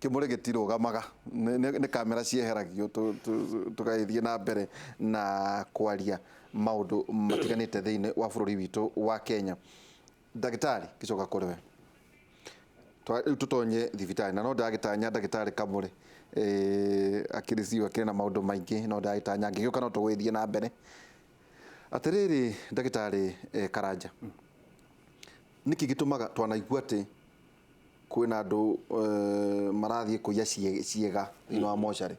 Kĩmũrĩ gĩtirũgamaga, nĩ kamera cieheragio tũgagĩthiĩ na mbere na kwaria maũndũ matiganĩte thĩinĩ wa bũrũri witũ wa Kenya. Ndagĩtarĩ, ngĩcoka kũrĩ we, rĩu tũtonye thibitarĩ na no ndagĩtanya ndagĩtarĩ Kamũrĩ akĩrĩ CEO akĩrĩ na maũndũ maingĩ no ndagĩtanya angĩgĩũka no tũgũgĩthiĩ na mbere. Atĩrĩrĩ ndagĩtarĩ Karanja, nĩkĩ gĩtũmaga twanaigua atĩ kwĩna andũ marathiĩ kũiya ciĩga thĩinĩ wa mocarĩ.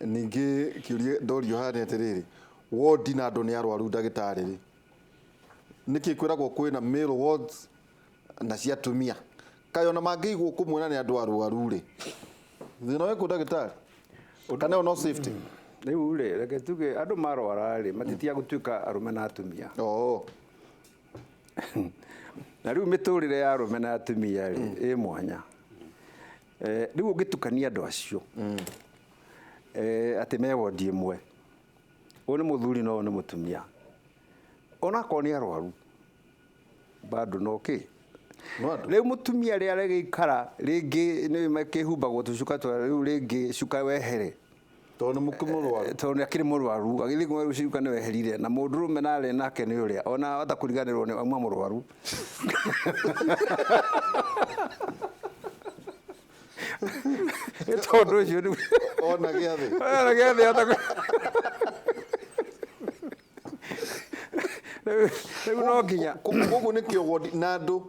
Ningĩ kĩũria ndorio haha nĩ atĩrĩrĩ, wondi na andũ nĩ arwaru ndagĩtarĩ rĩ, nĩkĩ kwĩragwo kwĩna male wards na cia atumia? Kaĩ ona mangĩigwo kũmwe na nĩ andũ arwaru rĩ, thĩna wĩ kũ ndagĩtarĩ? Kana ĩyo no safety? Rĩu rĩ, reke tuge andũ marwara rĩ, matitiga gũtuĩka arũme na atumia. Oo. Na rĩu mĩtũrĩre ya arũme na atumia rĩ, ĩ mwanya. Rĩu ũngĩtukania andũ acio atĩ me wondi ĩmwe, ũyũ nĩ mũthuri na ũyũ nĩ mũtumia, onakorwo nĩ arwaru bado no kĩ No andũ. Rĩu mũtumia rĩrĩa arĩgĩikara rĩngĩ nĩ makĩhumbagwo tũcuka twa rĩu rĩngĩ cuka wehere Tondũ nĩ mũkĩmũrwaru. Tondũ nĩ akĩrĩ mũrwaru agĩthiĩ kũmwe rĩu cuka nĩ weherire na mũndũrũme narĩ nake nĩ ũrĩa ona ahota kũriganĩrwo nĩ auma mũrwaru. Nĩ tondũ ũcio rĩu Ona gĩathĩ. Ona gĩathĩ ahota rĩu no nginya Koguo nĩkĩo wondi na andũ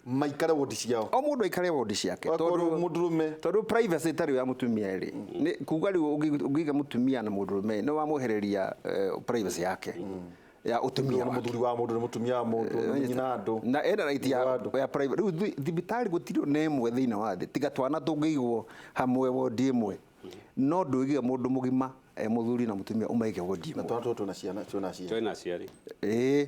maikare wondi ciao. O mũndũ aikare wondi ciake. Akorwo mũndũrũme. Tondũ privacy ĩtarĩ ya mũtumia rĩ, nĩ kuga rĩu ũngĩiga mũtumia na mũndũrũme nĩ wamwehereria privacy yake ya ũtumia Nĩ wake. Mũthuri wa mũndũ, nĩ mũtumia wa mũndũ, nĩ nyina andũ. Na ena right Ithe wa andũ. ya private. Rĩu thibitarĩ gũtirĩ ona ĩmwe thĩinĩ wa thĩ tiga twana tũngĩigwo hamwe wondi ĩmwe, no ndũige mũndũ mũgima e mũthuri na mũtumia ũmaige wondi Na ĩmwe. twana tũtũ twĩna ciana, twĩna aciari. Twĩna aciari. Ĩĩ,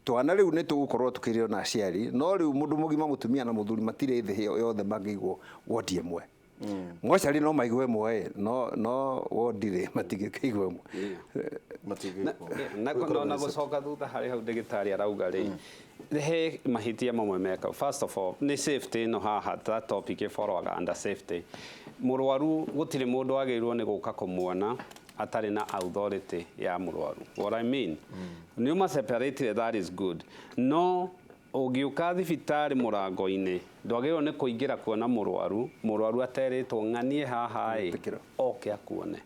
twana rĩu nĩ tũgũkorwo tũkĩrĩ na aciari, no rĩu mũndũ mũgima mũtumia na mũthuri matirĩ thĩ ĩyo yothe mangĩigwo wondi ĩmwe. Mocarĩ no maigwo ĩmwe ĩ, no wondi rĩ matingĩkĩigwo ĩmwe. Matingĩigwo. Na na gũcoka thutha harĩ hau ndagĩtarĩ arauga rĩ, he mahĩtia mamwe meka. First of all, nĩ safety ĩno haha, that topic ĩboroaga under safety. Mũrwaru gũtirĩ mũndũ wagĩrĩirwo nĩ gũka kũmuona atarĩ na authority ya mũrwaru. What I mean, nĩ ũma separate, that is good. No ũngĩũka thibitarĩ mũrango-inĩ, ndwagĩrĩirwo nĩ kũingĩra kuona mũrwaru, mũrwaru aterĩtwo ng'anie haha ĩ, Gwĩtĩkĩra. Oke akuone.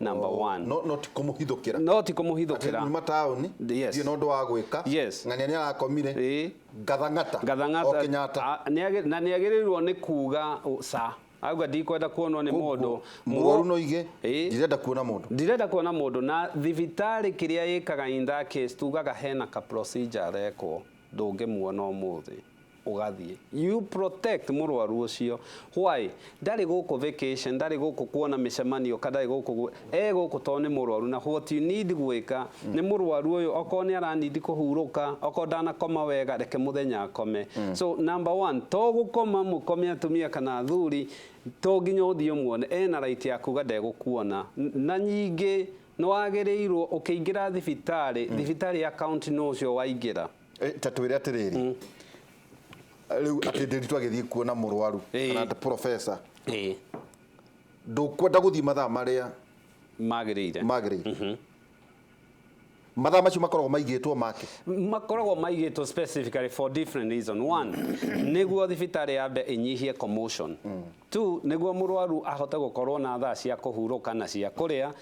Number one. No ti kũmũhithũkĩra. No ti kũmũhithũkĩra. Atĩ nyuma taũni, ndirĩ na ũndũ wa gwĩka, ng'ania nĩ arakomire, ngathang'ata, Ngathang'ata. O Kenyatta. Na nĩ agĩrĩirwo nĩ kuga ca. Auga ndikwenda kuonwo nĩ mũndũ. Mũrwaru no oige, ndirenda kuona mũndũ. Ndirenda kuona mũndũ. Na thibitarĩ kĩrĩa ĩkaga in that case, tugaga hena ka procedure arekwo, ndũngĩmuona ũmũthĩ. Ũgathiĩ. You protect mũrwaru ũcio. Why? Ndarĩ gũkũ vacation, ndarĩ gũkũ kuona mĩcemanio, kana ndarĩ gũkũ, e gũkũ tondũ nĩ mũrwaru. Na what you need gwĩka, nĩ mũrwaru ũyũ, okorwo nĩ ara need kũhurũka, okorwo ndanakoma wega, reke mũthenya akome. So number one, to gũkoma mũkome atumia kana athuri, to nginya ũthiĩ ũmuone, ena right ya kuga ndegũkuona. Na nyingĩ, nĩ wagĩrĩirwo ũkĩingĩra thibitarĩ, thibitarĩ ya county no ũcio waingĩra. Ta twĩre atĩrĩrĩ, rĩu atĩ Ndĩritũ agĩthiĩ kuona mũrwaru kana professor, ndũkwenda gũthiĩ mathaa marĩa magĩrĩire. Magĩrĩire. Mathaa macio makoragwo maigĩtwo make? Makoragwo maigĩtwo specifically for different reason. One, nĩguo thibitarĩ yambe ĩnyihie commotion. Two, nĩguo mũrwaru ahote gũkorwo na thaa cia kũhurũka na cia kũrĩa,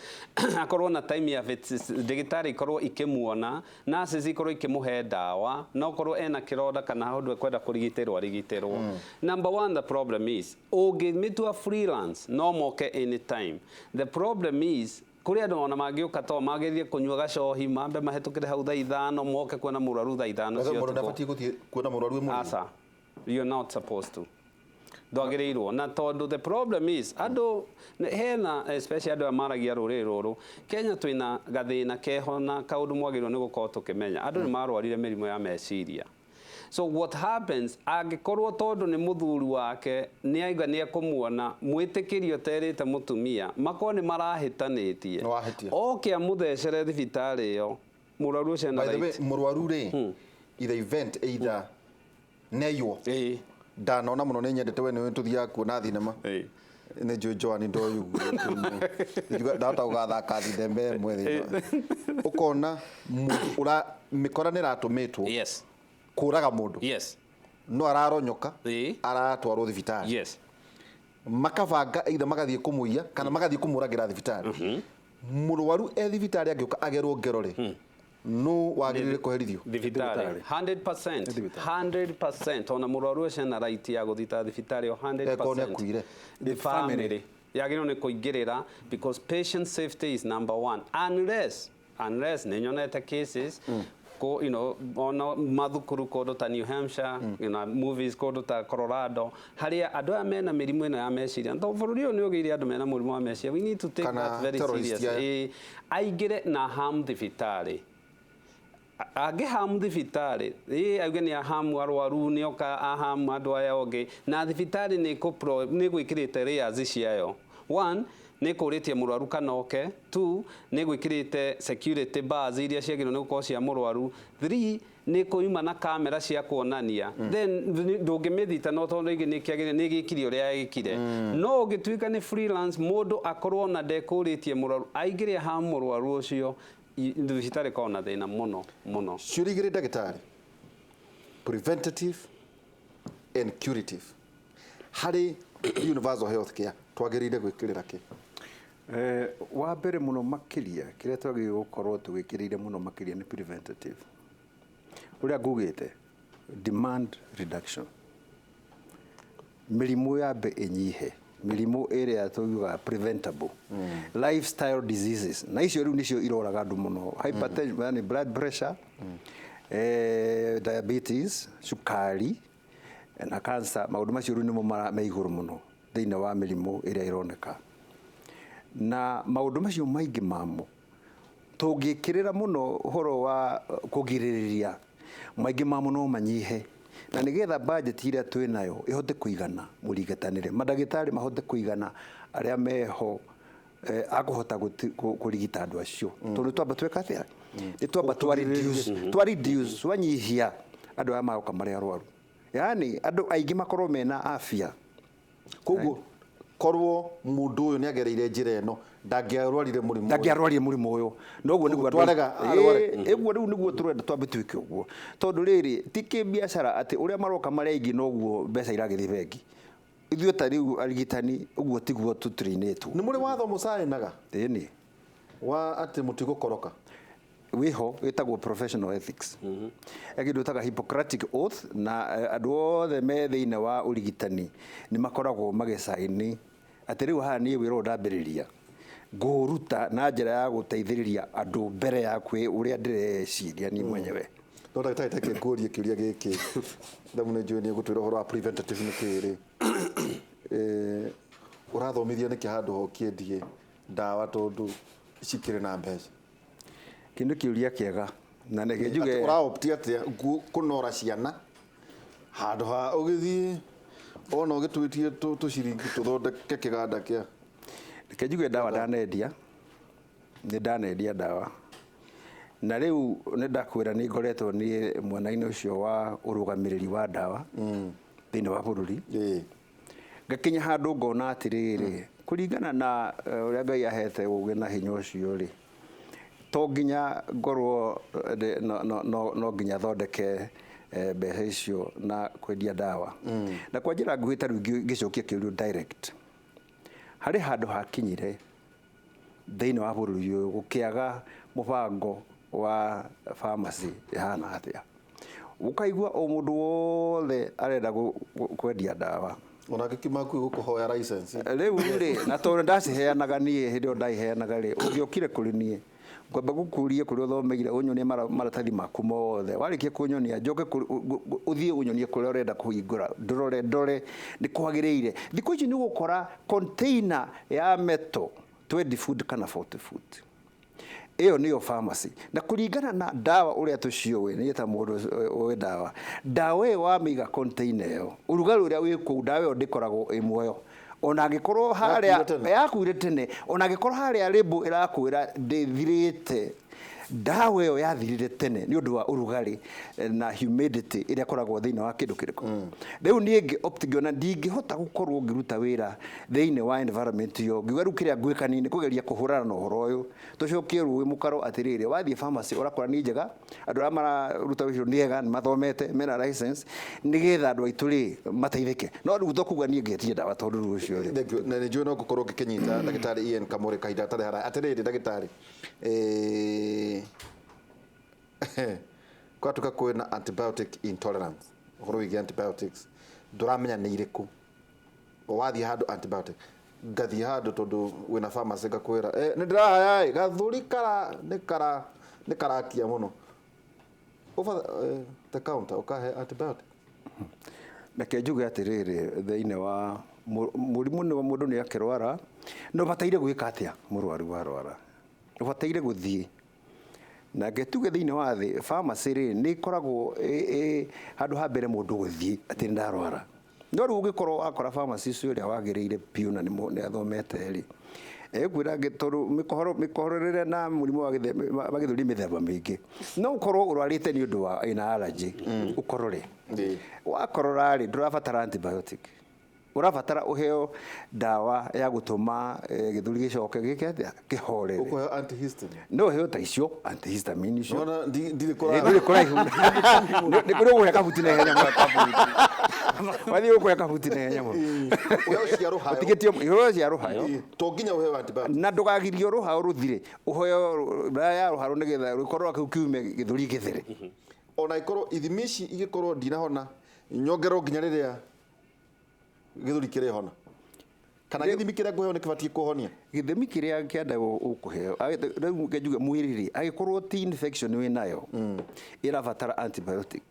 akorwo na time ya ndagĩtarĩ ikorwo ikĩmuona, nurses ikorwo ikĩmũhe ndawa, na okorwo ena kĩronda kana ũndũ ekwenda kũrigitĩrwo arigitĩrwo. Number one, the problem is, ũngĩmĩtua freelance, no moke anytime. The problem is, kũrĩ andũ ona mangĩũka to magerie kũnyua gacohi, mambe mahĩtũkĩre hau thaa 5, moke kuona mũrwaru thaa 5 cia Mũndũ ũtukũ. ndabatiĩ gũthiĩ kuona mũrwaru e mũrĩu? Aca, you're not supposed to. Ndwagĩrĩirwo na tondũ the problem is andũ hena especially andũ aya maragia rũrĩrĩ rũrũ Kenya twĩna gathĩna keho na kaũndũ mwagĩrĩirwo nĩ gũkorwo tũkĩmenya andũ nĩ marwarire mĩrimũ ya meciria. So what happens, angĩkorwo tondũ nĩ mũthuri wake nĩ aiga nĩ ekũmuona, mwĩtĩkĩrie ũterĩte mũtumia makorwo nĩ marahĩtanĩtie, Nĩ wahĩtia. Oke amũthecere thibitarĩ ĩyo, mũrwaru ũcio ena By the way, right. Mũrwaru rĩ, in the event either nĩ aiywo, Ndanona mũno, nĩ nyendete we, nĩwe tũthiaga kuona thinema. Nĩ njũĩ Joan ndoĩ ũguo ndahota gũgathaka thinema ĩmwe thĩinĩ ũkona mũndũ ũra mĩkora nĩ ĩratũmĩtwo kũraga mũndũ, no araronyoka, aratwarwo thibitarĩ, makabanga either magathiĩ kũmũiya kana magathiĩ kũmũragĩra thibitarĩ. Mũrwaru e thibitarĩ angĩũka agerwo ngero rĩ, no wagĩrĩire kũherithio? Thibitarĩ 100%, 100%. Ona mũrwaru ũcio ena right ya gũthita thibitarĩ o 100%. Angĩkorwo nĩ akuire. The family yagĩrĩirwo nĩ kũingĩrĩra because patient safety is number one, unless nĩ nyonete cases ko ona mathukuru kũndũ ta New Hampshire, movies kũndũ ta Colorado, harĩa andũ aya mena mĩrimũ ĩno ya meciria, tondũ bũrũri ũyũ nĩ ũgĩire andũ mena mũrimũ wa meciria, we need to take Kana that very terrorist serious. aya. Ĩĩ, aingĩre na harm thibitarĩ, angĩhamu thibitarĩ, ĩ auge nĩ ahamu arwaru, nĩ oka ahamu andũ aya ũngĩ, na thibitarĩ nĩ gwĩkĩrĩte layers ciayo. One, nĩ kũrĩtie mũrwaru kana oke. Two, nĩ gwĩkĩrĩte security bars iria ciagĩrĩirwo nĩ gũkorwo cia mũrwaru. Three, nĩ kũima na kamera cia kuonania. Then ndũngĩmĩthita, no tondũ rĩngĩ nĩ kĩagĩrĩire nĩ gĩkire ũrĩa gĩkire. No ũngĩtuĩka nĩ freelance, mũndũ akorwo na ndekũrĩtie mũrwaru, aingĩre ahamu mũrwaru ũcio, thibitarĩ ĩkoragwo na thĩna mũno mũno. Ciũria igĩrĩ, ndagĩtarĩ: preventative and curative. Harĩ universal health care twagĩrĩire gwĩkĩrĩra kĩ? Wa mbere mũno makĩria, kĩrĩa twagĩrĩirwo gũkorwo tũgĩkĩrĩire mũno makĩria nĩ preventative. Ũrĩa ngugĩte, demand reduction, mĩrimũ yambe ĩnyihe, mĩrimũ ĩrĩa tuugaga preventable lifestyle diseases, na icio rĩu nĩcio iroraga andũ mũno: hypertension, yani blood pressure, diabetes, cukari na cancer. Maũndũ macio rĩu nĩmo me igũrũ mũno thĩinĩ wa mĩrimũ ĩrĩa ĩroneka, na maũndũ macio maingĩ mamo tũngĩkĩrĩra mũno ũhoro wa kũgirĩrĩria, maingĩ mamo no manyihe, na nĩgetha budget ĩrĩa twĩ nayo ĩhote kũigana mũrigitanĩre, mandagĩtarĩ mahote kũigana arĩa meho, akũhota kũrigita andũ acio, tondũ twamba tweka atĩa? Nĩ twamba twa reduce, twanyihia andũ aya maroka marĩ arwaru, yaani andũ aingĩ makorwo mena afya. Koguo korwo mũndũ ũyũ nĩ agereire njĩra ĩno, ndangĩarwarire mũrimũ ũyũ. Ndangĩarwarire mũrimũ ũyũ. Noguo nĩguo andũ- Twarega arware. Ĩĩ, ũguo rĩu nĩguo tũrenda twambe twĩke ũguo, tondũ rĩrĩ ti kĩbiacara atĩ ũrĩa maroka marĩ aingĩ noguo mbeca iragĩthiĩ bengi. Ithuĩ ta rĩu arigitani, ũguo tiguo tũtũrĩinĩtwo. Nĩ mũrĩ watho mũcaĩnaga Ĩni. wa atĩ mũtigũkoroka? Wĩho, wĩtagwo professional ethics, he kĩndũ ĩtaga Hippocratic oath, na andũ othe me thĩinĩ wa ũrigitani nĩ makoragwo magĩcaini atĩ rĩu haha niĩ wĩra ũyũ ndambĩrĩria ngũũruta na njĩra ya gũteithĩrĩria andũ mbere ya kwĩ ũrĩa ndĩreciria niĩ mwenyewe. No ndagĩtarĩ, take ngũrie kĩũria gĩkĩ, thamu nĩ njũĩ nĩ ũgũtwĩra ũhoro wa preventative nĩ kĩĩ rĩ. Ũrathomithia nĩkĩ handũ ha ũkĩendie ndawa, tondũ cikĩrĩ na mbeca? Kĩu nĩ kĩũria kĩega, na reke njuge Atĩ ũraopti atĩa kũnora ciana handũ ha ũgĩthiĩ ona ũgĩtwĩtie tũciringi tũthondeke kĩganda kĩa Reke njuge, ndawa ndanendia, nĩ ndanendia ndawa, na rĩu nĩ ndakwĩra nĩ ngoretwo niĩ mwena-inĩ ũcio wa ũrũgamĩrĩri wa ndawa thĩinĩ wa bũrũri. Ngakinya handũ ngona atĩrĩrĩ, kũringana na ũrĩa Ngai ahete ũgĩ na hinya ũcio rĩ, to nginya ngorwo no nginya thondeke mbeca icio na kwendia ndawa. Na kwa njĩra nguhĩ, ta rĩu ngĩcokia kĩũria direct, harĩ handũ hakinyire thĩinĩ wa bũrũri ũyũ gũkĩaga mũbango wa pharmacy ĩhana atĩa, ũkaigua o mũndũ wothe arenda kwendia ndawa. Onake kimaku gũkũhoya license. Rĩu rĩ, na tondũ ndaciheanaga niĩ, hĩndĩ ĩyo ndaiheanaga rĩ, ũngĩokire kũrĩ niĩ, ngwamba gũkũria kũrĩa ũthomeire, ũnyonie maratathi maku mothe. Warĩkia kũnyonia, njoke ũthiĩ ũnyonie kũrĩa ũrenda kũhingũra, ndorore ndore nĩ kwagĩrĩire. Thikũ ici nĩ ũgũkora container ya metal 20 foot kana 40 foot, ĩyo nĩyo pharmacy. Na kũringana na ndawa ũrĩa tũciũĩ, niĩ ta mũndũ ũĩ ndawa, ndawa ĩyo wamĩiga container ĩyo, ũrugarĩ ũrĩa wĩ kũu, ndawa ĩyo ndĩkoragwo ĩ muoyo, ona angĩkorwo harĩa Yakuire tene. Yakuire tene. Ona angĩkorwo harĩa label ĩrakwĩra ndĩthirĩte. Ndawa ĩyo yathirire tene nĩ ũndũ wa ũrugarĩ na humidity ĩrĩa ĩkoragwo thĩinĩ wa kĩndũ kĩrĩkũ. Rĩu niĩ ngĩ-opt ngĩona ndingĩhota gũkorwo ngĩruta wĩra thĩinĩ wa environment ĩyo, ngiuga rĩu kĩrĩa ngwĩka niĩ nĩ kũgeria kũhũrana na ũhoro ũyũ, tũcokie rũĩ mũkaro atĩrĩrĩ, wathiĩ pharmacy ũrakora nĩ njega, andũ arĩa mararuta wĩra nĩ ega, nĩ mathomete, mena license, nĩgetha andũ aitũ rĩ mateithĩke. No rĩu to kuga niĩ ngetie ndawa tondũ rĩu ũcio rĩ. Thank you. Na nĩ njũĩ no ngũkorwo ngĩkĩnyita ndagĩtarĩ Ian Kamore kahinda gatarĩ haraya. Atĩrĩrĩ ndagĩtarĩ, kwatuĩka kwĩna antibiotic intolerance, ũhoro wĩgiĩ antibiotics, ndũramenya nĩ irĩkũ, wathiĩ handũ antibiotic, ngathiĩ handũ tondũ wĩna pharmacy ngakwĩra nĩ ndĩrahaya ĩ gathũri kara nĩ kara nĩ karakia mũno, over the counter ũkahe antibiotic. Reke njuge atĩrĩrĩ, thĩinĩ wa mũrimũ nĩ mũndũ nĩ akĩrwara, no ũbataire gwĩka atĩa mũrwaru warwara? Ũbataire gũthiĩ na ngetuge thĩinĩ wa thĩ pharmacy rĩ nĩ ĩkoragwo handũ ha mbere mũndũ gũthiĩ atĩ nĩ ndarwara. No rĩu ũngĩkorwo wakora pharmacy ũcio ũrĩa wagĩrĩire biũ na nĩ athomete rĩ, egũkwĩra tondũ mĩkohorere na mũrimũ wa gĩthũri mĩthemba mĩingĩ, no ũkorwo ũrwarĩte nĩ ũndũ wa ĩna allergy, ũkorore. Wakorora rĩ, ndũrabatara antibiotic, ũrabatara ũheo ndawa ya gũtũma gĩthũri gĩcoke gĩke atĩa, kĩhorere. Ũkũheo antihistamine. No ũheo ta icio antihistamine icio. Nona ndirĩ kũraya. Ndũrĩ kũraihu. Nĩ kũrĩ ũgũhe kabuti na ihenya mũno. Wathiĩ ũkũhe kabuti na ihenya mũno. Ũheo cia rũhayo. Ũtigĩtio ũheo cia rũhayo. To nginya ũheo antibiotic. Na ndũgagirio rũhayo rũthire, ũheo ndawa ya rũhayo nĩgetha rũkorwo kĩu kiume gĩthũri gĩthere. Ona ikorwo ithimi ici igĩkorwo ndinahona, nyongererwo nginya rĩrĩa gĩthũri kĩrĩhona, kana gĩthimi kĩrĩa ngũheo nĩ kĩbatiĩ kũhonia? Gĩthimi kĩrĩa kĩa ndawa ũkũheo, rĩu njuge mwĩrĩ rĩ, angĩkorwo ti infection wĩnayo ĩrabatara antibiotic,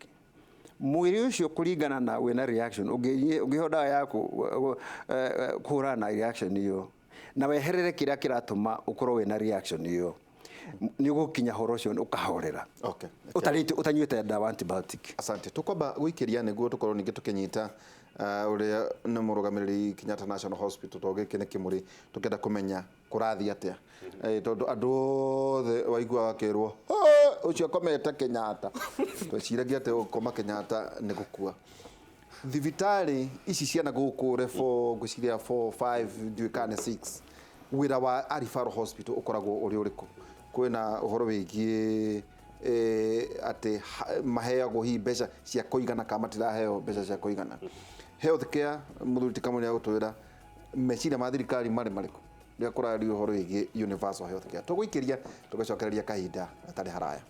mwĩrĩ ũcio kũringana na wĩna reaction, ũngĩheo ndawa ya kũhũrana na reaction ĩyo na weherere kĩrĩa kĩratũma ũkorwo wĩna reaction ĩyo, nĩ ũgũkinya horo ũcio ũkahorera. Ũtarĩte ũtanyuĩte ndawa antibiotic. Asante. Tũkwamba gũikĩria nĩguo tũkorwo ningĩ tũkĩnyita ũrĩa nĩ mũrũgamĩrĩri Kenyatta National Hospital, tondũ gĩkĩ nĩ kĩmũrĩ tũkĩenda kũmenya kũrathiĩ atĩa, tondũ andũ othe waigua wakĩrwo ũcio akomete Kenyatta, tweciragia atĩ gũkoma Kenyatta nĩ gũkua. Thibitarĩ ici ciana gũkũ level ngwĩciria 4 5 ndiũĩ kana nĩ 6, wĩra wa referral hospital ũkoragwo ũrĩ ũrĩkũ? Kwĩna ũhoro wĩgiĩ atĩ maheagwo hihi mbeca cia kũigana kana matiraheo mbeca cia kũigana. Health care mũthuri ti Kamau nĩagũtwĩra meciria ma thirikari marĩ marĩkũ rĩrĩa kũrario ũhoro wĩgiĩ universal health care. Tũgũikĩria tũgacokereria kahinda gatarĩ haraya.